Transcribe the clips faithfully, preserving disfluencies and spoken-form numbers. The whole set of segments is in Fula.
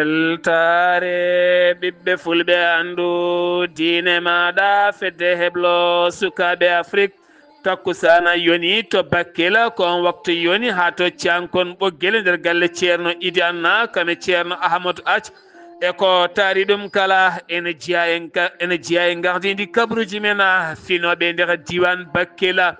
Weltaare ɓiɓɓe fulɓe, anndu diine maaɗa, fedde heblo sukaaɓe Afrik. Takkusaana yoni to Bakkila, ko on waktu yoni haa to Cankon Ɓoggel nder galle Ceerno Idi Anna, kame Ceerno Ahamadu Ac. E ko taari ɗum kala, ene jeyaa e nga-, ene jeyaa e ngardiindi kabaruuji men, ah, finooɓe nder diiwaan Bakkila.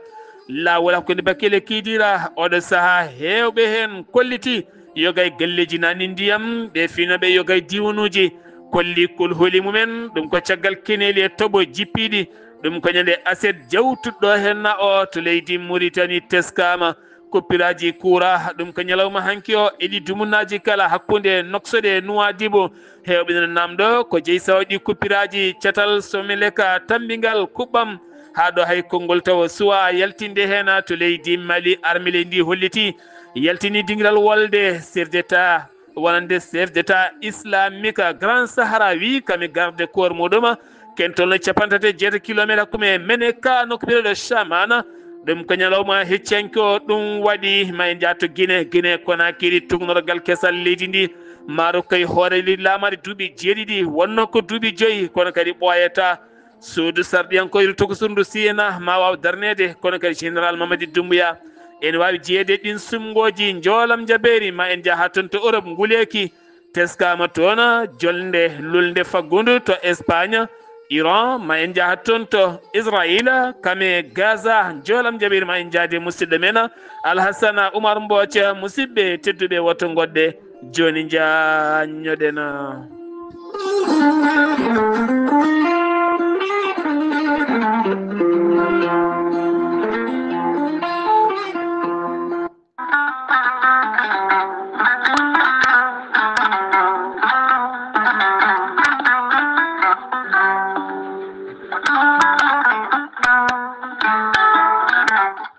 Laawol hakkunde Bakkila e Kidira, oɗo sahaa heewɓe heen kolliti yoga e galleeji naanni ndiyam, ɓe finooɓe yoga e diiwanuuji, kolli kolholi mumen, ɗum ko caggal keneeli e toɓo jippiiɗi, ɗum ko ñande aset jawtuɗo heen na o to leydi Muritani teskaama. Kuppiraaji kuura, ɗum ko ñalawma hanki o, eɗi dumunnaaji kala hakkunde Noksoɗe e Nuwaadibu. Heewɓe ene naamndoo ko jeyi sawaɗi kuppiraaji catal Someleka tammbingal kuɓɓam, haa ɗo hay konngol tawa suwaa yaltinde heen to leydi Mali. Armée leydi ndi holliti, yaltini dingiral wolde chef d'État, wonande chef d'État islamique Grand Sahrawi, kame garde corps muɗum, kentol no capanɗe tati e jeetati kilomeetre hakkunde men e ka nokku biyeteeɗo Chamana. Ɗum ko ñalawma heccanke o ɗum waɗi. Ma en njahto Gine, Gine Konakiri, tuugnorgal kesal leydi ndi. Maroc koye hoore leydi laamaade duuɓi jeeɗiɗi, wonno ko duuɓi joyi, kono kadi ɓooyataa. Suudu sarɗiyankoojo tokosundu C N A ma waaw darneede, kono kadi Général Mamadi Doumbouya. Ene waawi jeyeede ɗin sumngooji njoolam njabeeri, ma en njaha toon to Europe nguleeki. Teskaama toon jolde lulnde faggundu to Espagne, Iran, ma en njaha toon to Israila, kame Gaza, njoolam njabeeri, ma en njaade musidɗo men Alhassana Oumar Mbooca. Musidɓe tedduɓe, woto ngoɗɗe, jooni njaññoɗen.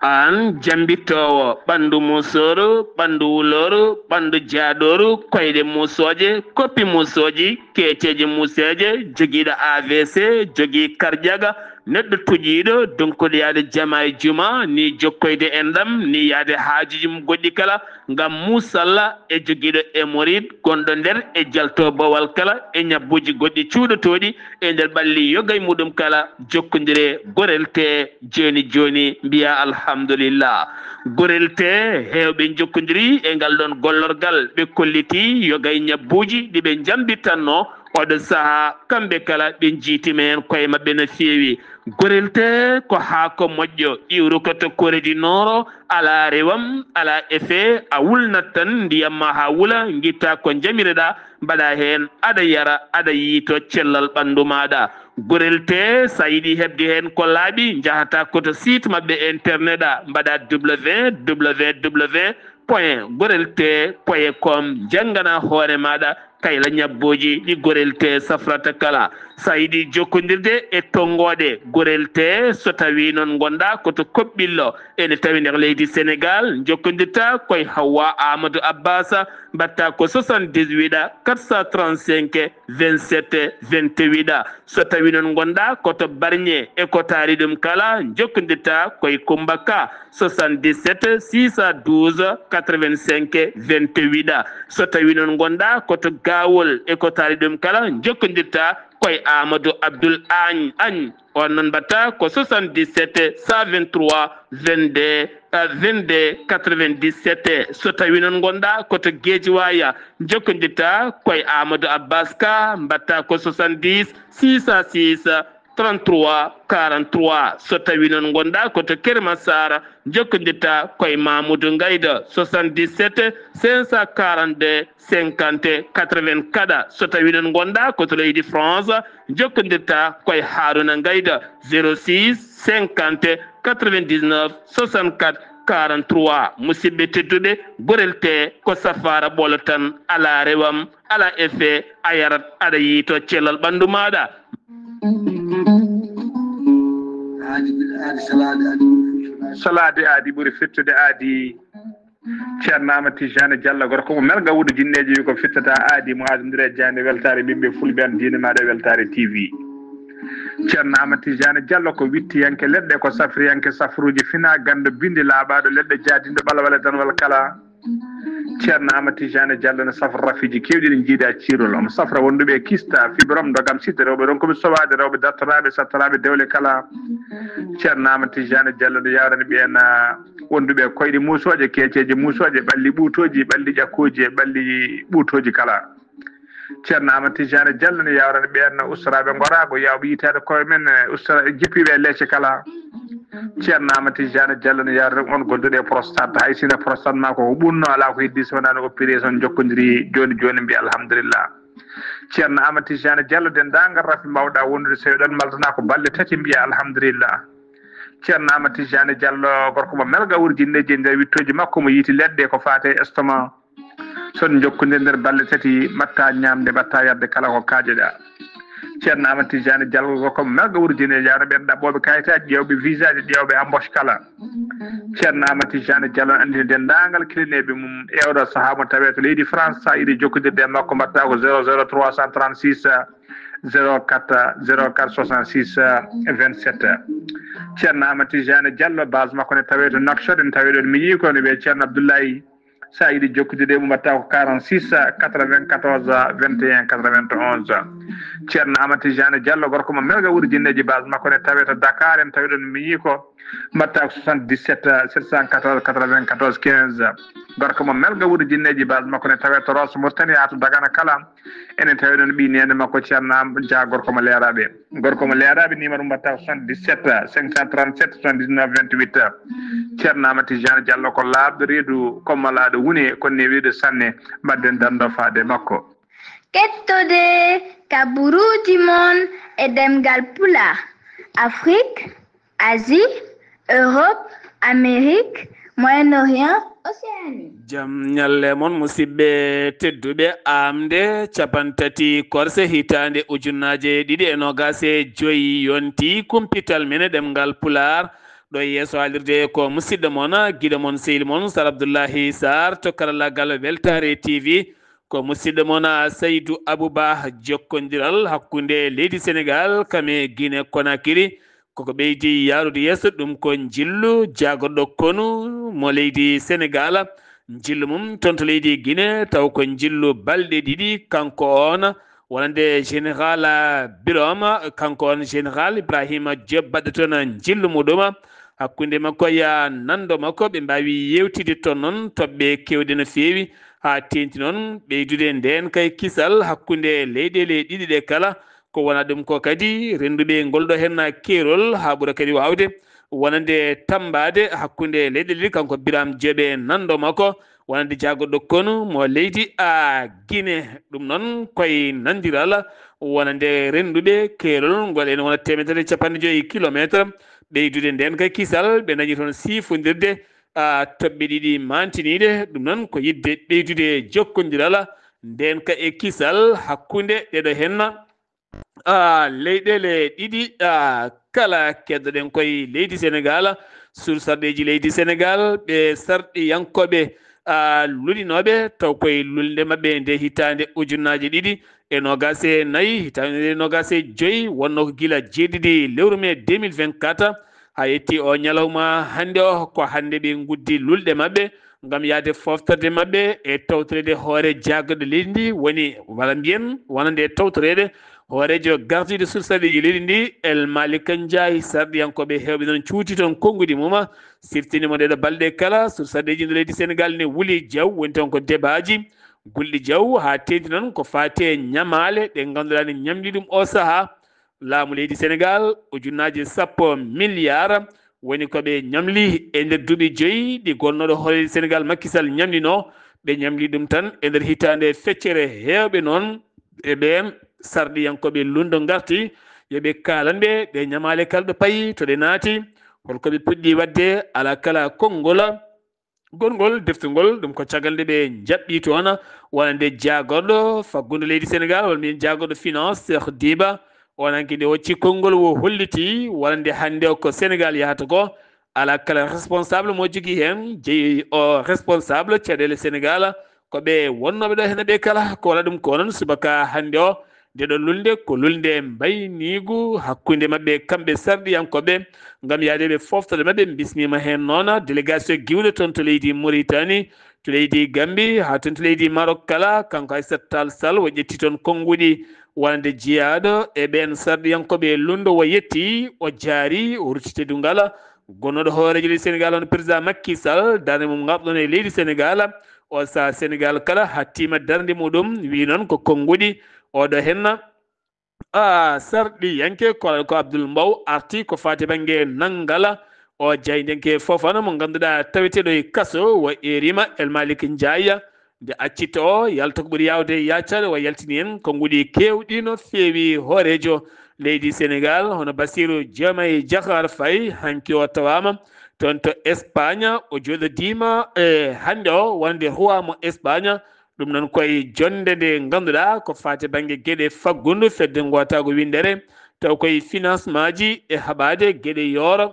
Aan jambittoowo ɓanndu muusooru, ɓanndu wulooru, ɓanndu jaaɗooru, koyɗe muusooje, koppi muusooji, keeceeje muuseeje, jogiiɗo A V C, jogii karjaga, neɗɗo tuƴiiɗo, donkuɗo yaade jama e juma, ni jokkoyde enɗam, ni yaade haajuuji mum goɗɗi kala, ngam muusalla e jogiiɗo hémorroïde gonɗo nder e jalto bowal kala e ñabbuuji goɗɗi cuuɗotooɗi e nder ɓalli yoga e muɗum kala, jokkondire Gorel Tee jooni jooni, mbiya alhamdulillah. Gorel Tee, heewɓe njokkondiri e ngal ɗoon gollorgal, ɓe kolliti yoga e ñabbuuji ɗi ɓe njambitanno. Oɗo sahaa, kamɓe kala ɓe njiitima heen koye maɓɓe no feewi. Gorel Tee ko haako moƴƴo, iwruka to Corée du Nord, alaa rewam, alaa effet, a wulnat tan ndiyam ma haa wula, ngitta ko njamireɗaa, mbaɗa heen, aɗa yara, aɗa yiyto cellal ɓanndu maaɗa. Gorel Tee, so a yiɗi heɓde heen ko laaɓi, njahata ko to site maɓɓe internet a, mbaɗa www point gorel tee point com, njanngana hoore maaɗa kayla ñabbooji ɗi Gorel Tee safrata kala. So a yiɗi jokkondirde e tonngooɗe Gorel Tee, so tawii noon ngonɗaa ko to Koɓɓillo, ene tawi nder leydi Senegaal, njokkondirta koye Hawwa Amadou Abbas, mbaɗta ko soixante-dix-huit quatre cent trente-cinq vingt-sept vingt-huit. So tawii noon ngonɗaa ko to Barñe e ko taari ɗum kala, njokkondirta koye Kummba Ka, soixante-dix-sept six cent douze quatre-vingt-cinq vingt-huit. So tawii noon ngonɗaa ko to Gaawol e ko taari ɗum kala, njokkondirta koye Amadou Abdoul Agne. Agne. On noon mbaɗta ko soixante-dix-sept cent vingt-trois vingt-deux, euh, vingt-deux quatre-vingt-dix-sept. So tawii noon ngonɗaa ko to Guédiawaye, njokkondirta koye Amadou Abbas Ka, mbaɗta ko soixante-dix six cent six trente-trois quarante-trois. So tawii noon ngonɗaa ko to Keur Massar, njokkondirta koye Mamoudou Ngayda, soixante-dix-sept cinq cent quarante-deux cinquante quatre-vingts. Kadi, so tawii noon ngonɗaa ko to leydi France, njokkondirta koye Harouna Ngayda, zéro six cinquante quatre-vingt-dix-neuf soixante-quatre quarante-trois. Musidɓe tedduɓe, Gorel Tee ko safaara ɓolo tan, alaa rewam, alaa effet, a yarat, aɗa yiyto cellal ɓanndu maaɗa. Aadi ɓuri aadi salaade aadi ɓuri fettude. Salaade aadi ɓuri fettude aadi. Ceerno Amadou Tidiane Diallo, gorko mo Melga Wuudu Jinneeji, wi ko fittata aadi mo aadondire e jaaynde weltaare ɓiɓɓe fulɓe, an diine maaɗa weltaare T V. Ceerno Amadou Tidiane Diallo ko wittiyanke leɗɗe, ko safriyanke safruuji, fina ganndo bindi laaɓaaɗo leɗɗe, jaadinɗo ɓalwale danwal kala. Ceerno Amadou Tidiane Diallo ne safra rafiiji keewɗi ɗi njiida ciirol. Omo safra wonduɓe kista, fibrom, ndogam, site, rewɓe ronkuɓe sowaade, rewɓe dartoraaɓe, sattoraaɓe dewle kala. Ceerno Amadou Tidiane Diallo ne yawrani ɓeen, ah, wonduɓe koyɗe muusooje, keeceeje muusooje, ɓalli ɓuutooji, ɓalli ƴakkooji e ɓalli ɓuutooji kala. Ceerno Amadou Tidiane Diallo ne yawrani ɓeen ustoraaɓe ngoraago, yawɓe yitaade koye men, eh, ustora-, jippiiɓe e leece kala. Ceerno Amadou Tidiane Diallo ne yawrani on gonduɗo e prostate. Hay sinno prostate ma ko ɓunno, alaa ko heddi so wonaa no opération jokkodiri jooni jooni, mbiya alhamdulillah. Ceerno Amadou Tidiane Diallo, denndaangal rafi mbawɗa wondude, so eɗon maldana ko balɗe tati, mbiya alhamdulillah. Ceerno Amadou Tidiane Diallo, gorko mo melga wurjinneeji e nder wittooji makko, mo yiiti leɗɗe ko faate estomac. Son jokkondir nder balɗe tati, mbatta ñaamde, mbatta yarde kala ko kaajoɗa. Ceerno Amadou Tidiane Diallo ko melga wurjine, yawna ɓeen ɗaɓɓooɓe kayitaaji, ƴeewɓe visaaji, ƴeewɓe embauche kala. Ceerno Amadou Tidiane Diallo anndini denndaangal kilineeɓe mum e oɗo sahaa mo tawee to leydi France, sa yiɗi jokkondirde e makko, mbatta ko zéro zéro trois cent trente-six, zéro quatre, zéro quatre soixante-six, vingt-sept. Ceerno Amadou Tidiane Diallo, base makko ne tawee to Nouakchott, en tawee ɗon miñi ko ne wiyee Ceerno Abdoulaye. Sa yiɗi jokkude e mum, mbatta ko quarante-six quatre-vingt-quatorze vingt et un quatre-vingt-onze. Ceerno Amadou Tidiane Diallo, gorko mo melga wurjinneeji, base makko ne tawee to Dakar, en tawi ɗon miñi ko, mbatta ko soixante-dix-sept sept cent quatorze quatre-vingt-quatorze quinze. Gorko mo melga wurjinneeji, base makko ne tawee to Rosso Mauritanie haa to Dagana kala. Enen tawi ɗon ɓii neene makko Ceerno Am Dia, gorko mo leeraaɓe. Gorko mo leeraaɓe, numéro mum mbatta ko soixante-dix-sept cinq cent trente-sept soixante-dix-neuf vingt-huit. Ceerno Amadou Tidiane Diallo ko laaɓɗo reedu, ko malaaɗo wune, ko newiiɗo sanne. Mbaɗden dando faade makko. Kettode ka buruuji mon e ɗemngal Pulaar, Afrique, Asie, Europe, Amérique, Moyen-Orient, Océanie. Jam ñalle mon, musidɓe tedduɓe. Aamde cappanɗe tati korse hitaande ujunaaje ɗiɗi e noogaas e joy yonti kumpital men e ɗemngal Pulaar. Ɗo yeeso haalirde ko musidɗo mon, giɗo mon, sehil mon, Sar Abdullahi Sarr to karallagal Weltaare T V. Ko musidɗo mon, Saydu Abuba, jokkondiral hakkunde leydi Senegal kam e Guinée Conakry. Koko ɓeydi yaarude yeeso, ɗum ko njillu jaagorɗo konu mo leydi Senegal. Njillu mum toon to leydi Guinée, taw ko njillu balɗe ɗiɗi. Kanko on wonande Général Biroma, kanko on Général Ibrahima Diop, baɗɗo toon njillu muɗum. Hakkunde makko e nanndo makko, ɓe mbaawi yeewtide toon noon toɓɓe keewɗe no feewi, haa teeŋti noon ɓeydude ndeen kay kisal hakkunde leyɗeele ɗiɗi ɗe kala. Ko wona ɗum ko kadi rennduɓe ngol ɗo heen keerol haa ɓura kadi waawde wonande tammbaade hakkunde leyɗeele ɗiɗi, kanko Birame Diop e nanndo makko wonande jaagorɗo konu mo leydi a Guinée. Ɗum noon koye nanndiral wonande rennduɓe keerol ngol ene wona teemedere e cappanɗe joyi kilomeetre, ɓeydude ndeen kay kisal, ɓe dañi toon siifondirde, a, toɓɓe ɗiɗi maantiniiɗe. Ɗum noon ko yiɗde ɓeydude jokkondiral ndeen ka e kisal hakkunde ɗeɗo heen, a, leyɗeele ɗiɗi, a, kala. Keddoɗen koye leydi Senegal, sursarɗeeji leydi Senegal, ɓe sarɗiyankooɓe, a, lulinooɓe taw koye lulnde maɓɓe nde hitaande ujunaaji ɗiɗi e noogaas e nayi, hitaande noogaas e joyi, wonno ko gila jeeɗiɗi lewru mee deux mille vingt-quatre, haa yetti o ñalawma hannde o, ko hannde ɓe nguddi lulɗe maɓɓe ngam yahde fooftorde maɓɓe e tawtoreede hoore jaagorɗo leydi ndi, woni, walla mbiyen, wonande e tawtoreede hooreejo gardiiɗo sursarɗeeji leydi ndi, El Malick Ndiaye. Sarɗiyankooɓe heewɓe noon cuuti toon konnguɗi mum, siftini mo ɗeɗo balɗe kala. Sursarɗeeji nder leydi Senegal ne wuli jaw, woni toon ko debaaji, gulɗi jaw, haa teeŋti noon ko faati e ñamaale ɗe ngannduɗaa ne ñamli ɗum o sahaa. Laamu leydi Senegal, ujunnaaje sappo milliard woni ko ɓe ñamli e nder duuɓi joyi ɗi gonnooɗo hoore leydi Senegal, Macky Sall, ñamlinoo. Ɓe ñamli ɗum tan e nder hitaande feccere. Heewɓe noon e ɓeen sarɗiyankooɓe lunndo ngarti, yo ɓe kaalan ɓe ɗe ñamaale kala ɗo payi, to ɗe naati, holko ɓe puɗɗi waɗde. Alaa kala konngol gongol deftingol ɗum ko caggal nde ɓe njaɓɓi toon wonande jaagorɗo faggudu leydi Senegal, walla mbiyen jaagorɗo finance, Cheikh Diba. On hanki nde hocci konngol, o holliti wonande hannde o ko Senegal yahata ko. Alaa kala responsable mo jogii heen, jeyi o responsable caɗeele Senegal, ko ɓe wonnooɓe ɗo heen ɓe kala, ko wala ɗum ko noon subaka hannde o. Nde ɗo lulnde ko lulnde mbayniigu hakkunde maɓɓe kamɓe sarɗiyankooɓe, ngam yahde ɓe fooftoode maɓɓe. Bismiima heen noona délégation giwɗo toon to leydi Mauritanie, to leydi Gambie, haa toon to leydi Maroc kala. Kanko Aissata Tall Sall o ƴetti toon konnguɗi wonande jiyaaɗo e ɓeen sarɗiyankooɓe e lunndo, o yetti, o jaari, o rutti teddungal gonnooɗo hooreejo leydi Sénégal, hono président Macky Sall, darnde mum ngarɗoon e leydi Sénégal. O sahaa Sénégal kala hattiima darnde muɗum, wiyi noon ko konnguɗi oɗo henna. A sarɗiyanke ko, ko Abdoul Mbow arti ko faati bannge nanngal o jaayndiyanke Fofana mo ngannduɗaa taweteeɗo e kaso, o eerima El Malick Ndiaye. Nde accitto o yalta ko ɓuri yaawde yaaccade, o yaltini en konnguɗi keewɗi no feewi hooreejo leydi Sénégal, hono Bassirou Diomaye Diakhar Faye. Hanki o tawaama toon to Espagne, o jooɗodiima e hannde o wonde roi mo Espagne. Ɗum noon koye jonnde nde ngannduɗaa ko faati bannge geɗe faggundu fedde ngootaagu winndere, taw koye financement ji e haɓaade geɗe yooro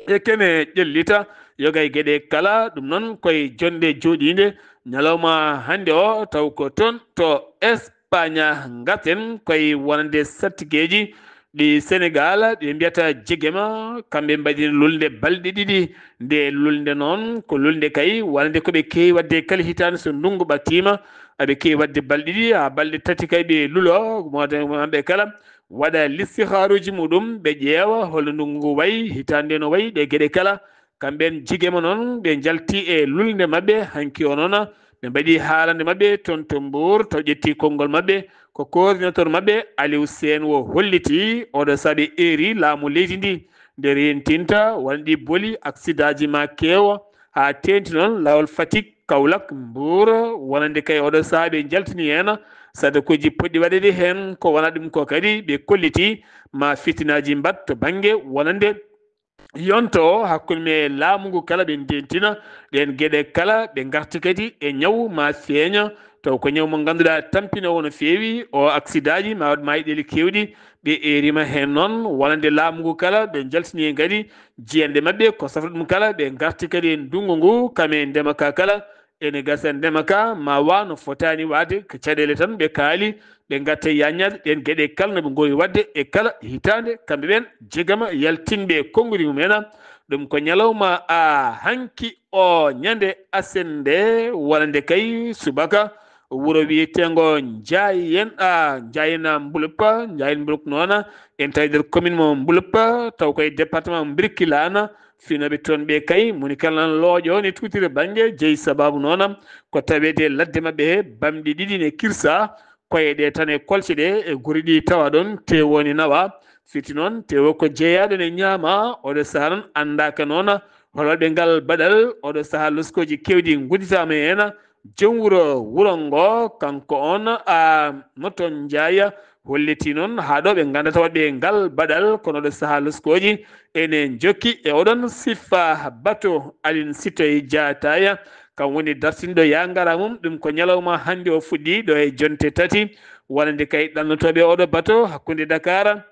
e kene ƴellita yoga e geɗe kala. Ɗum noon koye jonnde jooɗiinde ñalawma hannde o, taw ko toon to Espagne ngaten koye wonande sattigeeji ɗi Sénégal, ɗi mbiyata Jegema, kamɓe mbaɗi lulnde balɗe ɗiɗi. Nde lulnde noon ko lulnde kay wonande ko ɓe keewi waɗde kala hitaande so ndunngu ɓattiima, aɓe keewi waɗde balɗe ɗiɗi haa balɗe tati kay ɓe lulo, moode maɓɓe kala waɗa listihaaruuji muɗum, ɓe ƴeewa holno ndunngu ngu wayi, hitaande no wayi, ɗe geɗe kala. Kamɓe en Jegema noon, ɓe njalti e lulnde maɓɓe hanki o noon, ɓe mbaɗi haalande maɓɓe toon to Mbour, taw ƴetti konngol maɓɓe ko coordinateur maɓɓe Aliou Sène o holliti, oɗo sahaa ɓe eeri laamu leydi ndi nde reentinta wonde boli, aksidaaji ma keewo, haa teeŋti noon laawol Fatick, Kaolack, Mbour, wonande kay oɗo sahaa ɓe njaltini heen sadakuuji poɗɗi waɗeede heen, ko wonaa ɗum ko kadi ɓe kolliti ma fitinaaji mbaɗ to bannge wonande yonto o hakkunde me laamu ngu kala, ɓe ndentina ɗeen geɗe kala, ɓe ngarti kadi e ñaw ma feeña, taw ko ñaw mo ngannduɗaa tampinoowo no feewi, o aksidaaji ma waɗ mayɗeeli keewɗi, ɓe eerima heen noon wonande laamu ngu kala, ɓe njaltini heen kadi jiyanɗe maɓɓe ko safra ɗum kala, ɓe ngarti kadi e ndunngu ngu kame ndema ka kala, ene gasa ndema ka ma wa no fotaani waade ko caɗeele tan ɓe kaali, ɓe ngatta yaññaade ɗeen geɗe kala no ɓe ngoowi waɗde e kala hitaande, kamɓe ɓeen Jegema yaltinɓe konnguɗi mum en. Ɗum ko ñalawma a hanki o ñande asende wonande kay subaka wuro wiyeteengo Njaayen, a Njaayen Mbuluppa, Njaayen Mbuluk noona, en tawi nder commune mo Mbuluppa, taw koye département Birkilana, finooɓe toon ɓe kay, moni kala nan looƴo ne tuutira bannge jeyi sababu noona, ko taweede ladde maɓɓe he bamɗi ɗiɗi ne kirsa, koye ɗe tan e kolce ɗe e guri ɗi tawa ɗon, tewo ne nawa, fiti noon, tewo ko jeyaaɗo ne ñaama, oɗo sahaa noon anndaaka noona, holɓe ngal baɗal, oɗo sahaa loskooji keewɗi ngudditaama heen, jom wuro wuro ngo, kanko on, a, Moton Njaay, holliti noon haa ɗo ɓe nganndata waɗɓe ngal baɗal, kono ɗo sahaa loskooji ene njokki e oɗon sifa bato Aline Sitoé Diatta, kam woni dartinɗo yangara mum, ɗum ko ñalawma hannde o fuɗɗi ɗo e jonte tati, wonande kay ɗannotooɓe oɗo bato hakkunde Dakar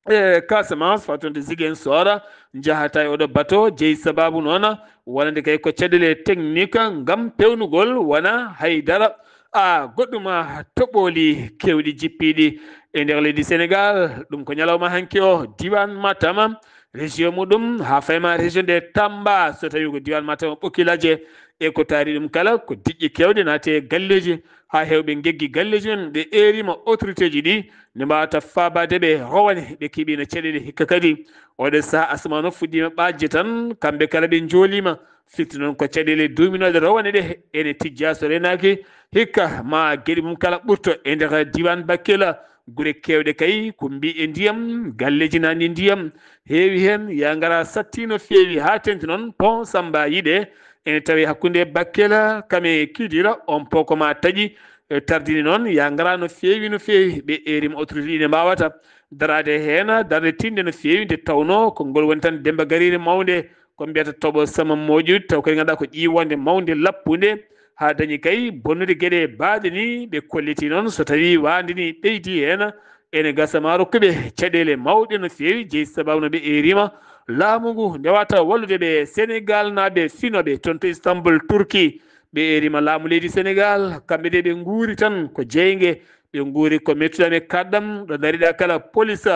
e Casamance, fatonde Ziguinchor, njahata e oɗo bato, jeyi sababu noon wonande kay ko caɗeele technique ngam pewnugol wona haydara, a, goɗɗum, a, toɓooli keewɗi jippiiɗi e nder leydi Sénégal. Ɗum ko ñalawma hanki o, diiwaan Matam, région muɗum, haa fayma région de Tamba, so tawi ko diiwaan Matam o ɓokkilaje e ko taari ɗum kala, ko diƴƴe keewɗe naati e galleeji, haa heewɓe ngeggi galleeji men, ɓe eerima autorité ji ɗi, nde mbawata faabaade ɓe rowane, ɓe keɓiino caɗeele hikka kadi. Oɗo sahaa asamaan o fuɗɗiima ɓaajde tan, kamɓe kala ɓe njooliima. Firti noon ko caɗeele duuminooɗe rowane ɗe ene tijjaa so renaaki, hikka ma geɗe mum kala ɓurto e nder diiwaan Bakel. Gure keewɗe kay ko mbi e ndiyam, galleeji naanni ndiyam, heewi heen ya ngara satti no feewi haa teeŋti noon pont Samba Yiɗe ene tawi hakkunde Bakel kame Kidira, on pont ko ma taƴi, e tardini noon ya ngara no feewi no feewi, ɓe eerima autorité ɗi ne mbawata daraade heen darnde tiiɗnde no feewi, nde tawnoo ko ngol woni tan Demba Gariiri mawnde, ko mbiyata toɓo sama moƴƴude, taw kadi ngannduɗaa ko ƴiiwonde mawnde lappunde, haa dañi kay bonnude geɗe baaɗe ni. Ɓe kolliti noon so tawi waande ni ɓeydi heen, ene gasa ma rokkuɓe caɗeele mawɗe no feewi, jeyi sababu no ɓe eerima laamu ngu nde wata wallude ɓe Sénégal naaɓe finooɓe toon to Istanbul, Turki. Ɓe eerima laamu leydi Sénégal, kamɓe de ɓe nguuri tan ko jeynge, ɓe nguuri ko mettuɗam e kaɗɗam, ɗo dariɗa kala police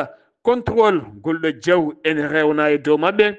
contrôle gulɗo jaw ene rewna e dow maɓɓe.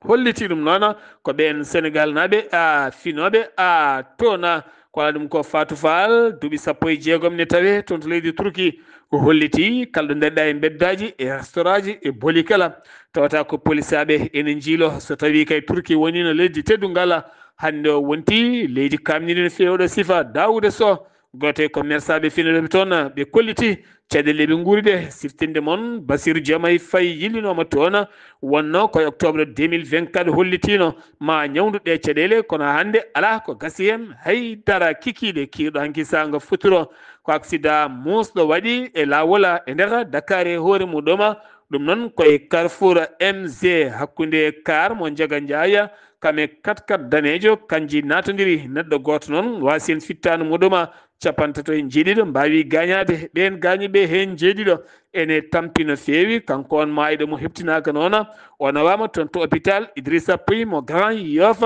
Holliti ɗum noon ko ɓeen Senegal naaɓe a finooɓe a toona. Ko alaa ɗum ko Fatou Fall, duuɓi sappo e jeegom ne tawee toon to leydi Turki. O holliti kala ɗo dariɗa e mbeddaaji, e restaurant ji, e boli kala, tawata ko polisaaɓe ene njiilo. So tawii kay Turki woniino leydi teddungal, hannde o wonti leydi kaamniri no feewi oɗo sifa. Daawuda Soh, gooto e commerçaaɓe finooɓe toon, ɓe kolliti caɗeele ɓe nguuri ɗe. Siftinde mon, Bassirou Diomaye Faye yillinooma toon, wonnoo ko e octobre deux mille vingt-quatre, hollitiino ma ñawndu ɗe caɗeele, kono hannde alaa ko gasi heen, hay dara kikiiɗe. Kiirɗo hanki saanga futuro ko accident muusɗo waɗi e laawol e nder Dakar e hoore muɗum. Ɗum noon ko e carrefour M G, hakkunde car mo Njaga Njaay kam e quatre-quatre daneejo, kanji naatondiri. Neɗɗo gooto noon waasi heen fittaandu muɗum, capantato e jeeɗiɗo mbaawi gaañaade. Ɓeen gaañuɓe heen jeeɗiɗo ene tampi no feewi. Kanko on maayɗo mo heɓtinaaka noon, o nawaama toon to hôpital Idrissa Pouye mo Grand Yoff.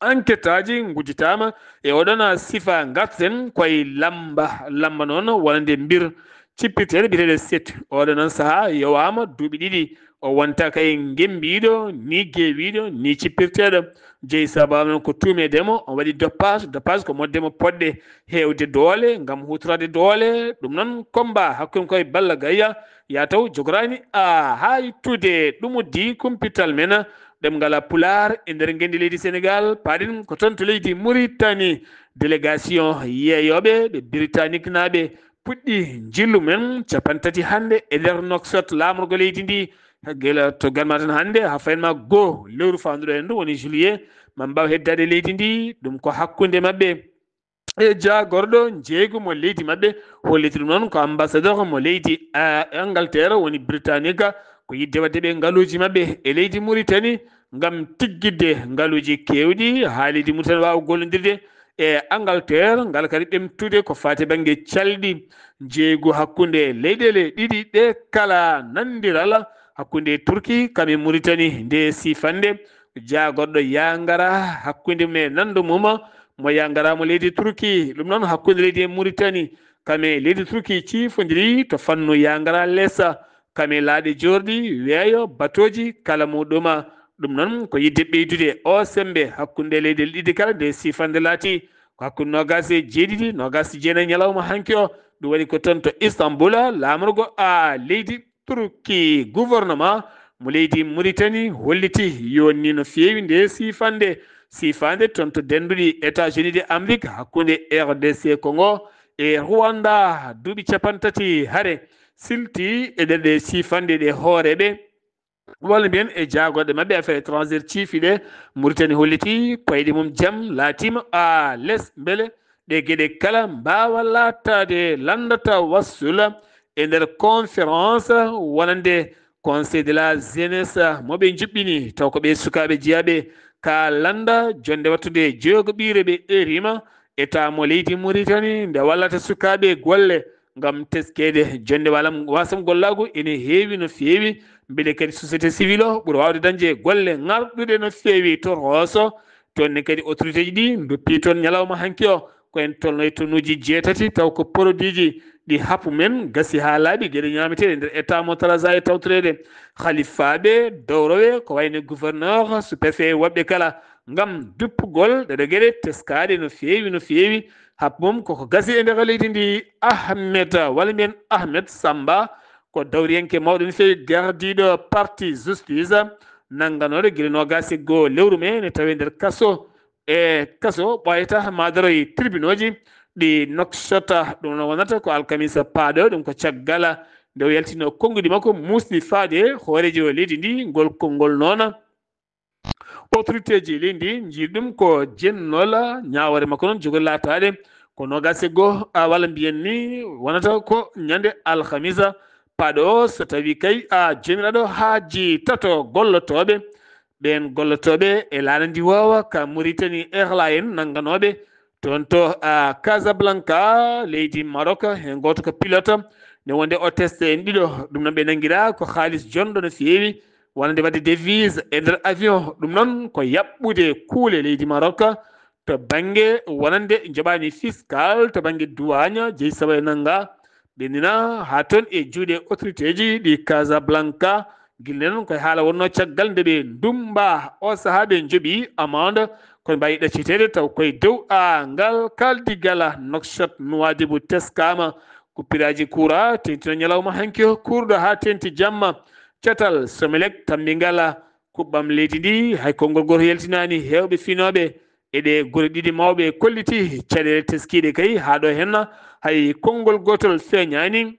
Enquêtaaji ngujjitaama e oɗon sifa. Ngarten koye lamba, lamba noon wonande mbir cippirteeɗo biyeteeɗo Setu. Oɗo noon sahaa yowaama duuɓi ɗiɗi, o wonta kay ngembiiɗo, ni geewiiɗo, ni cippirteeɗo. Jeyi sababu noon ko tuumeede mo, o waɗi doppaas. Doppaas ko moɗde mo poɗɗe heewde doole ngam huutoraade doole. Ɗum noon, combat hakkunde koye Balla Gaye, yaa taw jogoraani a haytude. Ɗum uddi kumpital men ɗemngal Pulaar e nder ngenndi leydi Senegal. Paaɗen ko toon to leydi Muritani. Délégation yeeyooɓe ɓe Britaniknaaɓe puɗɗi njillu men capantati hannde e nder Nouakchott, laamorgo leydi ndi. Gila to Galma tan hannde, haa fayin ma goo lewru faanduɗo en ndu woni juillet, ma mbaaw heddaade leydi ndi. Ɗum ko hakkunde maɓɓe e jaagorɗo njeeygu mo leydi maɓɓe. Holliti ɗum noon ko ambassadeur mo leydi, ah, Angleterre woni Britannique, ko yiɗde waɗde ɓe ngaluuji maɓɓe e leydi Mauritanie ngam tiggitde ngaluuji keewɗi haa leydi Mauritanie waawa gollondirde e Angleterre. Ngal kadi ɓamtude ko faati bannge calɗi. Njeeygu hakkunde leyɗeele ɗiɗi ɗe kala, nanndiral hakkunde Turki kam e Mauritanie nde siifannde. Jaagorɗo yaa ngara hakkunde mum e nanndo mum mo yaa ngara mo leydi Turki, ɗum noon hakkunde leydi e Mauritanie, kam e leydi Turki ciifondiri to fannu yaa ngara lesa, kam e laaɗe joorɗi, weeyo, batooji, kala muɗum. Ɗum noon ko yiɗde ɓeydude o semmbe hakkunde leyɗeele ɗiɗi kala. Nde siifannde laati ko hakkunde noogaas e jeeɗiɗi, noogaas e jeenayi ñalawma hanki o. Ɗum waɗi ko toon to Istanbul, laamorgo a leydi Turki, gouvernement mo leydi Mauritanie holliti yonni no feewi nde siifannde, siifaande toon to dennduɗi États-Unis de Amérique hakkunde R D C Congo e Rwanda. Duuɓi capantati hare silti e nder ɗe siifannde ɗe hooreeɓe walla mbiyen e jaagorɗe maɓɓe affaire étrangère ciifiiɗe. Mauritanie holliti koyɗe mum jam laatiima a les mbele ɗe geɗe kala mbaawa laataade lanndata wassul e nder conférence wonande Conseil de la Jeunesse mo ɓe njuɓɓini, taw ko ɓe sukaaɓe jeyaaɓe ka lannda, jonnde wattude jogoɓiire ɓe erima état mo leydi Mauritanie nde wallata sukaaɓe golle ngam teskeede jonnde walam wasam gollaagu ene heewi no feewi. Mbele kadi société civile o ɓuri waawde dañde golle ŋarɗuɗe no feewi to Rooso. Toon ne kadi autorité ji ɗi ndoppi toon ñalawma hanki o ko en tolno e tonuuji jeetati, taw ko produit ji ɗi happu men gasi haa laaɓi, geɗe ñaameteeɗe nder état mo Taraza e tawtoreede. Halifaaɓe, dowrowe, ko wayno gouverneur, sous-préfet, woɓɓe kala ngam duppugol ɗeɗo geɗe teskaaɗe no feewi, no feewi. Happu mum koko gasi e nder leydi ndi. Ahmed, walla mbiyen Ahmed Samba, ko dawriyanke mawɗo no feewi, gardiiɗo parti Justice, nannganooɗo gila noogaas e goo lewru mee, ne tawee nder kaso. E kaso ɓooyata maa daroy tribunooji ɗi Nouakchott. Ɗum no wonata ko alkamisa paaɗo, ɗum ko caggal nde o yaltino konnguɗi makko muusɗi faade hooreejo leydi ndi. Ngol konngol noon, autorité ji leydi ndi njii ɗum ko jennol. Ñaawoore makko noon jogori laataade ko noogaas e goo, a, walla mbiyen ni wonata ko ñande alhamisa paaɗo o, so tawii kay a joomiraaɗo haaji tato gollotooɓe, ɓeen gollotooɓe e laana ndi woowa ka Mauritanie Airlines nannganooɓe toon to, a, Casablanca, leydi Maroc, heen gooto ko pilote, ne wonde hôtesse en ɗiɗo. Ɗum noon ɓe nanngiraa ko haalis jonɗo no feewi, wonande waɗde devise e nder avion. Ɗum noon ko yaɓɓude kuule leydi Maroc, to bannge wonande njoɓaani fiscal, to bannge duwaaña, jeyi sawa e nannga, ɓennina haa toon e juuɗe autorité ji ɗi Casablanca. Gila noon koye haala wonno caggal nde ɓe ndummba o sahaa ɓe njoɓi amande, kono mbawi ɗacciteede taw koye dow a ngal kaldigala Nouakchott Nouadhibou teskaama. Kuppiraaji kuura teentino ñalawma hanki o kurɗo haa teenti jamma. Catal Somelec tammbingala kuɓɓam leydi ndi, hay konngol gooto yaltinaani heewɓe finooɓe e ɗe gure ɗiɗi mawɓe kolliti caɗeele teskiiɗe kay haa ɗo henna hay konngol gootol feeñaani.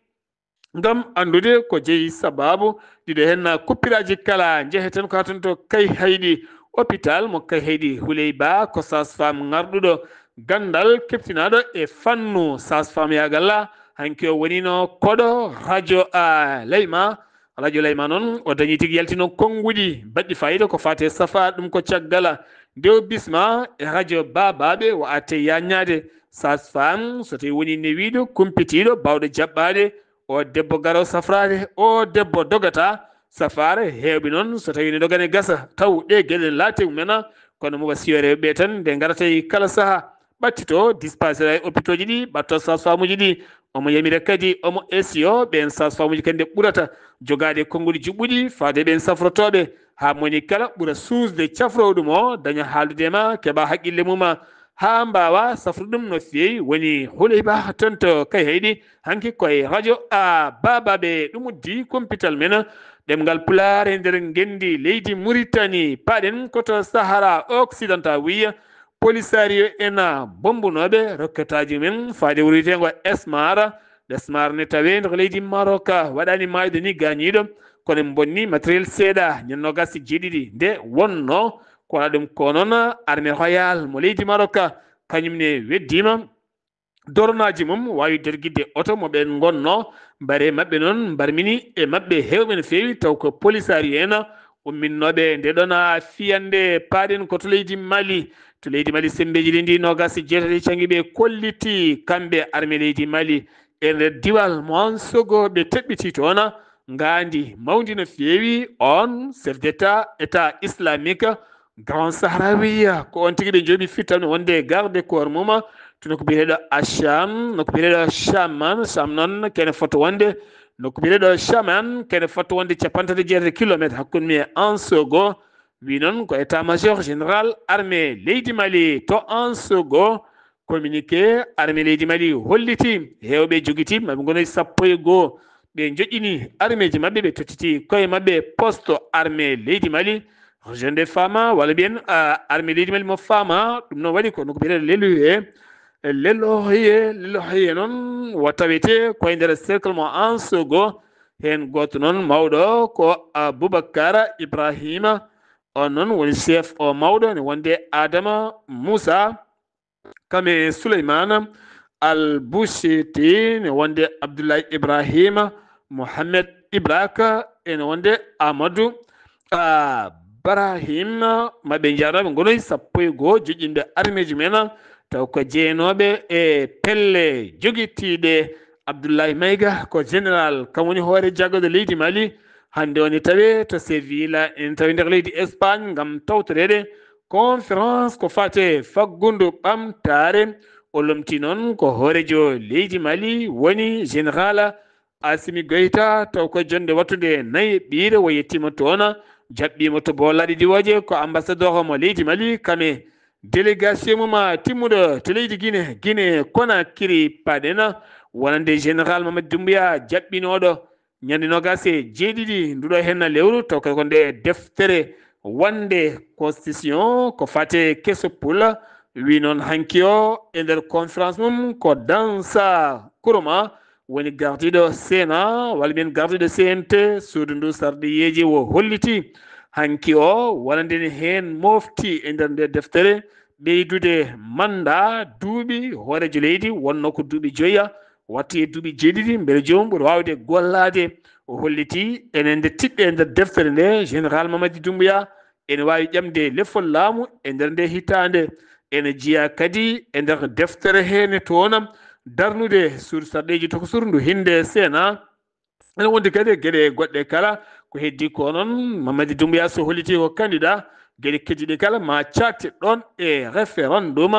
Ngam anndude ko jeyi sabaabu ɗiɗo henna kuppiraaji kala njeheten ko haa toon to Kayhayɗi, hôpital mo Kayhayɗi. Huley Ba ko sage-femme ŋarɗuɗo ganndal keptinaaɗo e fannu sage-femme yagalla. Hanki o wonino koɗo radio a Leyma. Radio Leyma noon o dañi tigi yaltino konnguɗi baɗɗi fayida ko fate safa ɗum ko caggala nde o bisma e radio babaɓe o atte yaññade. Sage-femme so tawi woni newiiɗo kumpitiiɗo bawɗo jaɓɓaade, o debbo garo safraade, o debbo dogata safaare. Heewɓe noon so tawi ne dogane gasa taw ɗe geɗe laate mumena, kono mo wasiyo rewɓe tan nde ngarata e kala saha ɓattito dispasera e hôpitaux ji ɗi, ɓatto sage-femme uji ɗi. Omo yamira kadi omo esiyo ɓen sage-femme uji kadi nde ɓurata jogaade konnguɗi juɓɓuɗi faade ɓen safrotooɓe, haa moni kala ɓura suusde cafrowo ɗum o daña haaldude ma keɓa haqqille muma haa mbaawa safrude ɗum no feewi. Woni Huley Ba toon to Kayhayɗi, hanki koye radio a babaɓe ɗum uddi kumpital men ɗemngal Pulaar e nder ngenndi leydi Muritani. Paɗen ko to Sahara Occidental wiya Polisario ena bommbunooɓe rokketaaji men faade wuro wiyeteengo Esmara. Esmara ne tawee nder leydi Maroc, waɗaani maayde ni gaañiiɗo, kono en bonni matériel seeɗa, ñande noogaas e jeeɗiɗi nde wonnoo. Ko waɗa ɗum ko noon armée royale mo leydi Maroc, kañum ne weddiima. Doronaaji mum waawi dergidde oto mo ɓeen ngonnoo, mbaree maɓɓe noon mbarmini e maɓɓe heewɓe no feewi, taw ko polisario en umminnooɓe nde ɗon a fiyannde. Paaɗen ko to leydi Mali. To leydi Mali, semmbeeji leydi noogaas e jeetati caŋi ɓe kolliti kamɓe armée leydi Mali e nder diwal mo Ansogo ɓe teɓɓiti toon ngaandi mawndi no feewi. On chef d'état, état islamique, Grand Sahrawi, ko on tigi ɓe njooɓi fittan wonde garde corps mum to nokku biyeteeɗo Acham, nokku biyeteeɗo Chaman. Cham noon kene foto wonde nokku biyeteeɗo Chaman, kene foto wonde capanɗe tati e jeetati kilometre hakkunde mum e Ansogo. Wi noon ko état major général armée leydi Mali to Ansogo. Communiqué armée leydi Mali holliti heewɓe jogiti maɓe ngonoy sappo e goo. Ɓe joƴƴini armeeji maɓɓe, ɓe tottiti koye maɓɓe poste armée leydi Mali, région de Fama, walla mbiyen, ah, armée leydi Mali mo Fama. Ɗum noon waɗi ko nokku biyeteeɗo Lelohiye. Lelohiye, Lelohiye noon wo tawete koye nder cercle mo Ansogo. Heen gooto noon mawɗo ko Aboubacar Ibrahima. On noon woni chef o mawɗo ne wonde Adama Moussa. Kame Souleymane Al Bouchiti, ne wonde Abdoulaye Ibrahima, Mohamed Ibraka, ene wonde Amadou, ah, Barahim. Maɓe njaarnooɓe ngonoy sappo e goo joƴƴinɓe armeeji men, taw ko jeynooɓe e pelle jogitiiɗe. Abdoulaye Maïga ko général, kam woni hoore jaggaɗo leydi Mali. Hannde o ne tawee to Sevilla, ene tawee nder leydi Espagne ngam tawtoreede conférence ko fate faggundu ɓamtaare. O lomti noon ko hoorejo leydi Mali woni général Assimi Goïta, taw ko jonnde wattude nayi ɓiire o yettiima toon, jaɓɓiima to boolaaɗe diwooje ko ambassadeur mo leydi Mali, kame délégation mum timmuɗo to leydi Guinée, Guinée Conakry. Paɗen wonande général Mamadi Doumbouya jaɓɓinooɗo ñande noogaas e jeeɗiɗi nduɗo henna lewru, taw ko nde deftere wonde constitution ko fate keso pula. Wi noon hanki o e nder conférence mum ko Dansa Kuruma woni gardiiɗo Sénat, walla mbiyen gardiiɗo C N T, suudu ndu sarɗiyeeji o holliti hanki o wonande ne heen mofti e nder nde deftere ɓeydude mannda duuɓi hooreejo leydi wonno ko duuɓi joya, watti e duuɓi jeeɗiɗi, mbele joomum ɓuri waawde gollaade. O holliti enen nde tiɗɗe e nder deftere nde, général Mamadi Doumbouya ene waawi ƴamde lefol laamu e nder nde hitaande. Ene jeyaa kadi e nder deftere hee ne toon darnude suudu sarɗeeji tokosuru ndu hinnde Sénat. Ene wondi kadi e geɗe goɗɗe kala ko heddi ko noon, Mamadi Doumbouya so holliti ko candidat Geɗe keddiiɗe kala ma cakte ɗon e référendum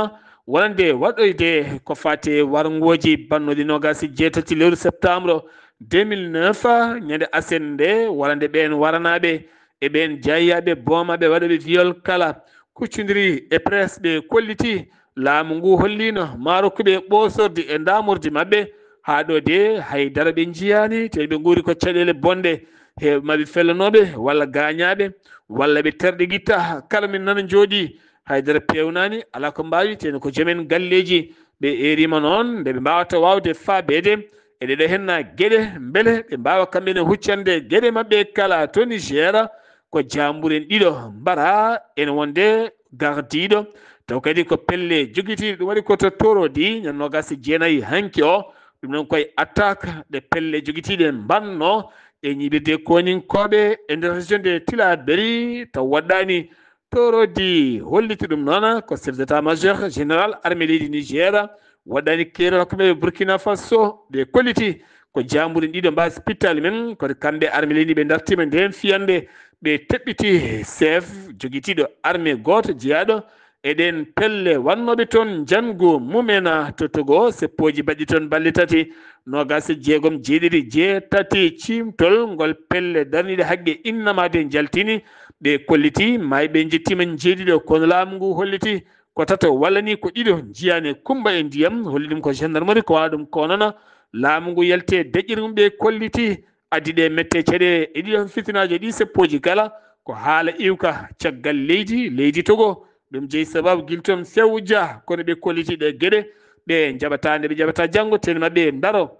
wonande waɗoyde ko fate warngooji bannooji noogaas e jeetati lewru septembre deux mille neuf, ñande asen nde, wonande ɓeen waranaaɓe e ɓeen jaayyaaɓe, boomaaɓe, waɗooɓe viol kala. Kuccondiri e presse ɓe kolliti laamu ngu holliino maa rokkuɓe ɓoosorde e ndaamordi maɓɓe. Haa ɗo de hay dara ɓe njiyaani, te ɓe nguuri ko caɗeele bonɗe, he maɓe fellanooɓe walla gaañaaɓe walla ɓe terɗe gitta. Kala min nana njooɗi, hay dara peewnaani, alaa ko mbaawi, teno ko joomen galleeji. Ɓe eeriima noon nde ɓe mbaawata waawde faabeede e ɗeɗo henna geɗe, mbele ɓe mbaawa kamɓe ne huccande geɗe maɓɓe kala to Niger. Ko jaamburen ɗiɗo mbara ene wonde gardiiɗo, taw kadi ko pelle jogitiiɗe, ɗum waɗi ko to Torodi, ñande noogaas e jeenayi hanki o. Ɗum noon koye attaque ɗe pelle jogitiiɗe mbanno e ñiiɓirde kooñinkooɓe e nder région de Tillabéri, taw waɗɗaani. Torodi holliti ɗum noon ko chef d'état-major général armée leydi Niger, waɗɗaani keerol hakkunde Burkina Faso. Ɓe kolliti ko jaamburen ɗiɗo mbaasi pittaali men, kono kamɓe armée leydi ɓe dartiima ndeen fiyannde, ɓe teɓɓiti chef jogitiiɗo armée gooto jeyaaɗo e ɗeen pelle wannooɓe toon njanngu mumena to Togo, seppooji baɗɗi toon balɗe tati, noogaas e jeegom, jeeɗiɗi, jeetati, ciimtol ngol pelle darniiɗe haqqe innamaade njaltini. Ɓe kolliti maayɓe njettiima njeeɗiɗo, kono laamu ngu holliti ko tato walla ni ko ɗiɗo njiyaani e kumba e ndiyam, holli ɗum ko gendarmerie ko waɗa ɗum ko nana. Laamu ngu yalti e deƴƴere mum, ɓe kolliti addi ɗe mette caɗeele e ɗiɗo fitinaaji e ɗi seppooji kala. Ko haala iwka caggal leydi, leydi Togo. Ɗum jeyi sababu gila toon fewu ja, kono ɓe kolliti ɗe geɗe, ɓe njaɓata nde ɓe njaɓata janngo, teni maɓɓe ndaro.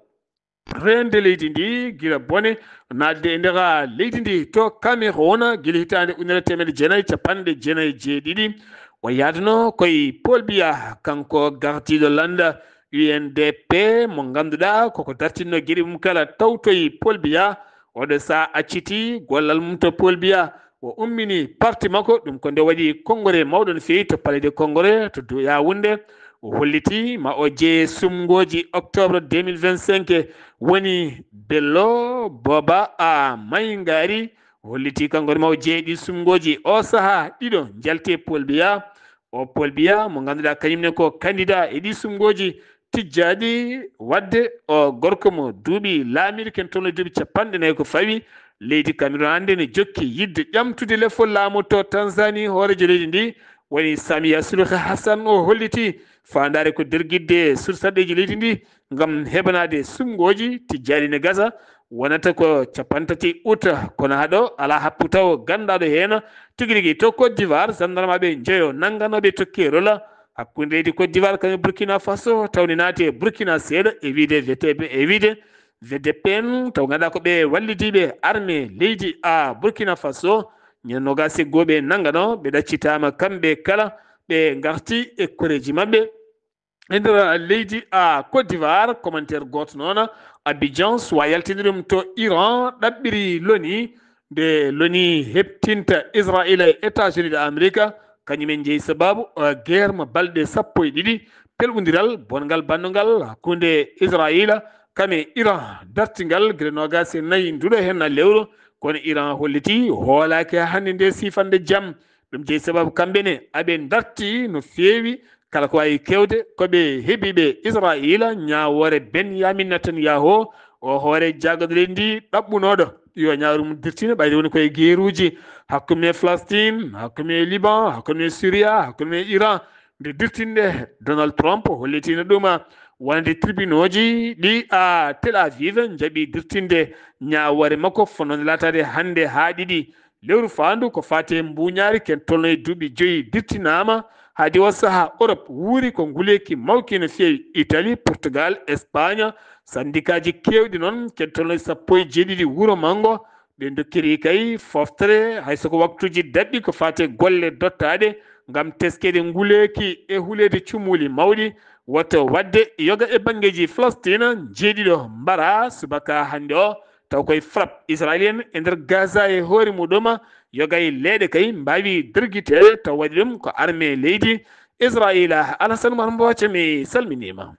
Reende leydi ndi gila bone naatde e nder leydi ndi to Cameroun gila hitaande ujunere teemedde jeenayi capanɗe jeenayi e jeeɗiɗi. O yaadno koye Paul Biya, kanko gardiiɗo lannda U N D P mo ngannduɗaa koko dartinno geɗe mum kala, tawtoyi Paul Biya. Oɗo saha acciti gollal mum to Paul Biya, o ummini parti makko. Ɗum ko nde waɗi konngore mawɗo no feewi to Palais de Congrès to Yaoundé. O holliti ma o jeye sumngooji octobre deux mille vingt-cinq, woni Bello Boba a Maingari. O holliti kanko ma o jeye ɗi sumngooji o saha ɗiɗo njalte Paul Biya. O Paul Biya mo ngannduɗaa kañum ne ko candidat e ɗi sumngooji tijjaaɗi waɗde, o gorko mo duuɓi laamiiɗo ken toon e duuɓi capanɗe nayi ko fawi. Leydi Cameroun hannde ne jokki yiɗde ƴamtude lefol laamu to Tanzanie. Hooreejo leydi ndi woni Samia Suluhu Hassan, o holliti faandaare ko dergidde sursaɗeeji leydi ndi ngam heɓanaade sumngooji tijjaaɗi ne gasa. Wonata ko capanɗe tati ut, kono haɗo alaa happu taw ganndaɗo heen tigi rigi. To Côte d'Ivoire, sandarmaɓe njeyo nannganooɓe to Kerola hakkunde leydi Côte d'Ivoire kañum Burkina Faso, tawni naati e Burkina seeɗa e wiide V T P, e wiide V D P en, taw ngannduɗaa ko ɓe wallidiiɓe armée leydi a Burkina Faso. Ñande noogaas e goo ɓe nanngano, ɓe ɗaccitaama kamɓe kala, ɓe ngarti e koreeji maɓɓe. E nder leydi a Côte d'Ivoire, commentaire gooto noon, Abidjan, suwa yaltini ɗum to Iran, ɗaɓɓiri loni, nde loni heɓtinta Israël e États-Unis de Amérique, kañum en jeyi sababu, eh, guerre mo balɗe sappo e ɗiɗi, pelɓondiral bonngal bannungal hakkunde Israël kam e Iran, dartingal gila noogaas e nayi nduɗo heen lewru, kono Iran holliti hoolaaki haa hannde nde siifande jam. Ɗum jeyi sababu kamɓe ne aɓe darti no feewi, kala ko waawi kewde ko ɓe heɓi ɓe Israël, ñaawoore Benyamin Netanyahu, o hoore jaagadole ndi ɗaɓɓunooɗo yo ñaawre mum dirtine, ɓayde woni koye geeruuji hakkunde Palestine, hakkunde Liban, hakkunde Syria, hakkunde Iran. Nde dirtinde Donald Trump hollitiino ɗum wonande tribunooji ɗi a Tel Aviv njaɓi dirtinde ñaawoore makko fonnode laataade hannde haa ɗiɗi lewru faandu ko faati e mbuuñaari ken tolno e duuɓi joyi dirtinaama. Haadi o saha Europe wuuri ko nguleeki mawki no feewi, Italie, Portugal, Espagne, sandikaaji keewɗi noon ken tolno e sappo e jeeɗiɗi wuro manngo. Ɓe dokkiri kay foftere hay so ko waktuuji daɗɗi ko faati e golle dottaaɗe ngam teskeede nguleeki e huleede cumuuli mawɗi. Woto waɗde yoga e banngeeji Palestine jeeɗiɗo mbara subaka hannde o, taw koye frappe israélienne e nder Gaza e hoore muɗum. Yoga e leeɗe kay mbaawi dergiteede, taw waɗi ɗum ko armée leydi Israël. Alassane Oumar Mbothia, mi salminiima.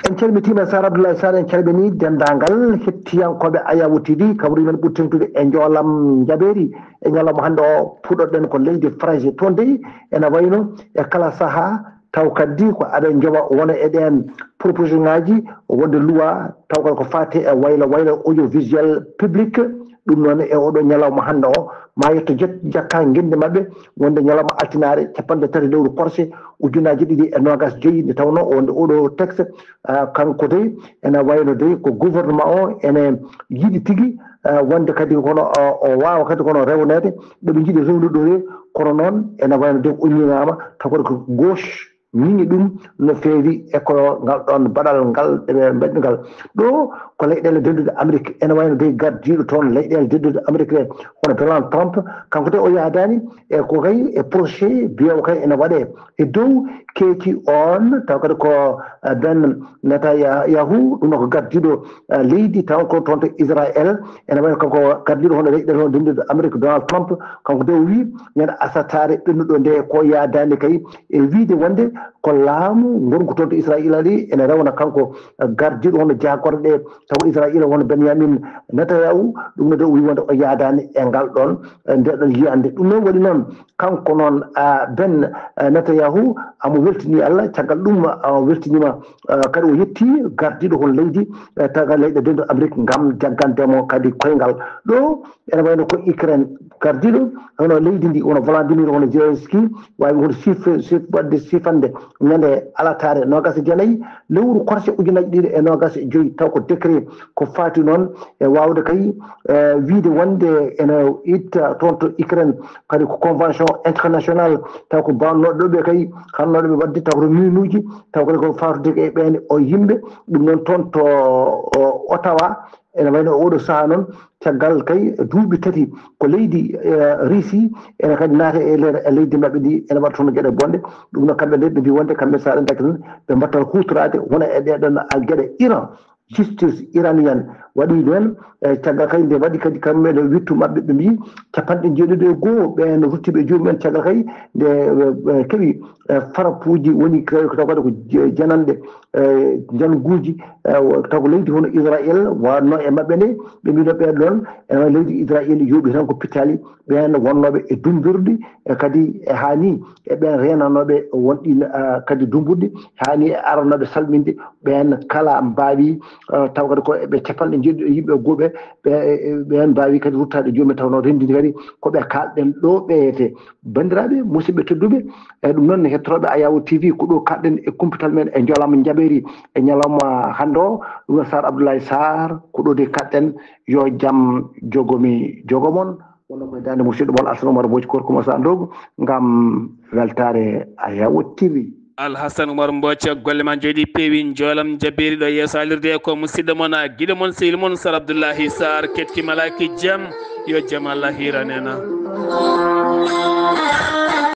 En calmitiima Sar Abdoulaye Sar, en calminii denndaangal hettiyankooɓe Ayawu T V, kawri men ɓuri teŋtude e njoolam njabeeri. E ñalawma hannde o, puɗɗoɗen ko leydi France. Toon dey, ena wayno e kala sahaa, taw kadi ko aɓe njoɓa wona e ɗeen proposition ŋaaji, wonde luwa, taw kadi ko faati e waylo waylo audiovisuel public. Ɗum noon, e oɗo ñalawma hannde o, ma yetto jet-, jakka ngenndi maɓɓe, wonde ñalawma altinaare, capanɗe tati lewru korse, ujunaaji ɗiɗi e noogas joyi, nde tawnoo wonde oɗo texte, ah, kanko dey, ene wayno dey ko gouvernement o ene yiɗi tigi, ah, wonde kadi kono, ah, o waawa kadi kono rewneede, ɗo ɓe njiɗi rewnude ɗo de, kono noon ene wayno dey o ñiŋaama, taw kadi ko gauche ñiŋi ɗum no feewi e ko ngal ɗoon baɗal ngal ɓe mbaɗi ngal. Ɗo ko leyɗeele dennduɗe Amérique, ene wayno dey gardiiɗo toon leyɗeele dennduɗe Amérique ɗe, hono Donald Trump, kanko de o yahdaani e ko kay e procès biyewo kay ene waɗee e dow keeki on, taw kadi ko, eh, Ben Netanyahu, ɗum noon ko gardiiɗo, eh, leydi taw ko toon to Israël, ene wayno kanko gardiiɗo hono leyɗeele hono dennduɗe Amérique, Donald Trump, kanko de o wii ñande asataare ɓennuɗo nde ko yahdaani kay e wiide wonde ko laamu ngongu toon to Israayiila ɗi ene rewna kanko, eh, gardiiɗo hono jaagorɗe ɗe, taw Israayiila won Benyamin Netanyahu, ɗum ne de o wii wonde o yahdaani e ngal ɗoon, eh, nde ɗoon yiyannde. Ɗum noon waɗi noon kanko noon, ah, Ben, eh, Netanyahu, amo weltini Allah, caggal ɗum, ah, o weltiniima, ah, kadi o yetti gardiiɗo hono leydi, eh, taga leyɗe dennduɗe Amérique ngam jaggande mo kadi koyngal. Ɗo ene wayno ko Ukraine gardiiɗo, hono leydi ndi, hono Volodymyr, hono Zelensky, waawi hono sif-, sif-, waɗde sifande ñande alataare noogas e jeenayi lewru korse ujunaaji ɗiɗi e noogas e joyi, taw ko décret ko faati noon e waawde kay, eh, wiide wonde ene itta toon to Ukraine kadi ko convention international, taw ko bannooɓe ɗo ɓe kay, hannooɓe ɓe waɗde taw ko minuuji, taw kadi ko faatude e ɓeen o yimɓe, ɗum noon toon to, o, Ottawa, ene wayno oɗo sahaa noon, caggal kay duuɓi tati ko leydi, eh, Russie, ene kadi naata e nder, e leydi maɓɓe ndi, ene waɗa toon geɗe bonɗe. Ɗum noon kamɓe nde ɓe mbi wonde kamɓe so aɗa ndakki tan ɓe mbattat huutoraade wona e ɗee ɗoon geɗe. Iran, justice iranienne waɗi noon, eh, caggal kay nde waɗi kadi kamɓe ɗo wittu maɓɓe ɓe mbi capanɗe jeeɗiɗi e goo ɓeen ruttiiɓe e joomum en caggal kay nde, eh, eh, keɓi, eh, farapuuji woni kay ko taw kadi ko je-, jananɗe, eh, njanguuji, eh, wo-, taw ko leydi hono Israel wonno e maɓɓe nde, ɓe mbiino ɓeen ɗoon, eh, leydi Israel yooɓi tan ko pittaali, ɓeen wonnooɓe e dummbirɗi, e kadi e haani e ɓeen reenanooɓe wonɗi, eh, kadi dummbirɗi, haani e aranooɓe salminde, ɓeen kala mbaawi, eh, taw kadi ko ɓe capanɗe jeeɗiɗi e yimɓe gooɓe, ɓe, e, e, ɓeen mbaawi kadi ruttaade joomum en taw no renndini kadi ko ɓe kaalɗen ɗo ɓeeyete. Banndiraaɓe, musidɓe tedduɓe, e ɗum noon hettotooɓe Ayawu T V, ko ɗo kaalɗen e kumpital men e njoolam njaɓeeri e ñalawma hannde o. Ɗum noon Sar Abdoulaye Sar, ko ɗo de kaalɗen, yo jam jogomi jogomon. Wonno koye daande musidɗo mon Alsan Oumar Mbodj Korkuma Sandogo ngam weltaare Ayawu T V. Alhasan Oumar Mbodj, golle ma njooɗi peewi, njoolam njabeeri ɗo yeeso alirde ko musidɗo mon, giɗo mon, sehil mon Sar Abdoulaye Sar, kettima laaki jam, yo jam Allah hiiranena.